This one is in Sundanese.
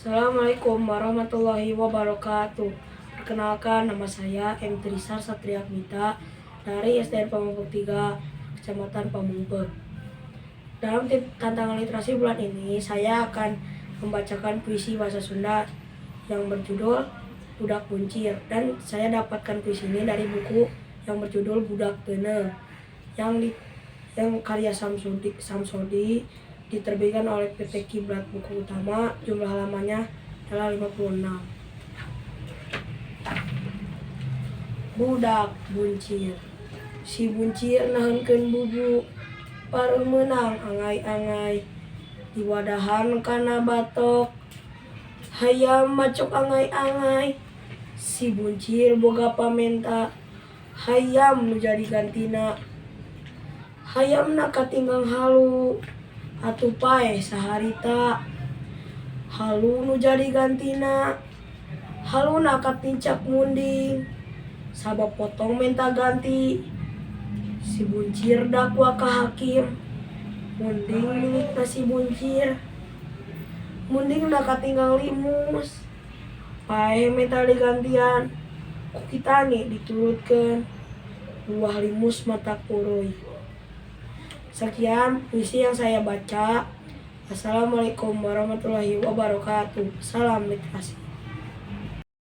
Assalamualaikum warahmatullahi wabarakatuh. Perkenalkan, nama saya M. Trisar Satria Agmita dari SDN Pameungpeuk 3, Kecamatan Pameungpeuk. Dalam tantangan literasi bulan ini, saya akan membacakan puisi bahasa Sunda yang berjudul Budak Buncir, dan saya dapatkan puisi ini dari buku yang berjudul Budak Teuneu yang karya Samsudi, diterbitkan oleh PT Kiblat Buku Utama. Jumlah halamannya adalah 56. Budak Buncir. Si buncir nahankeun bubu, pareuh meunang angay-angay, diwadahan kana batok, hayam macok angay-angay. Si buncir boga pamenta, hayam nu jadi gantina. Hayamna katinggang halu, atuh paeh saharita. Halu nu jadi gantina, haluna katincak munding, sabab potong menta ganti. Si buncir dakwa ka hakim, munding milikna si buncir. Mundingna katinggang limus, paeh menta digantian, ku kitani diturutkeun. Buah limus matak uruy. Sekian puisi yang saya baca. Assalamualaikum warahmatullahi wabarakatuh. Salam literasi.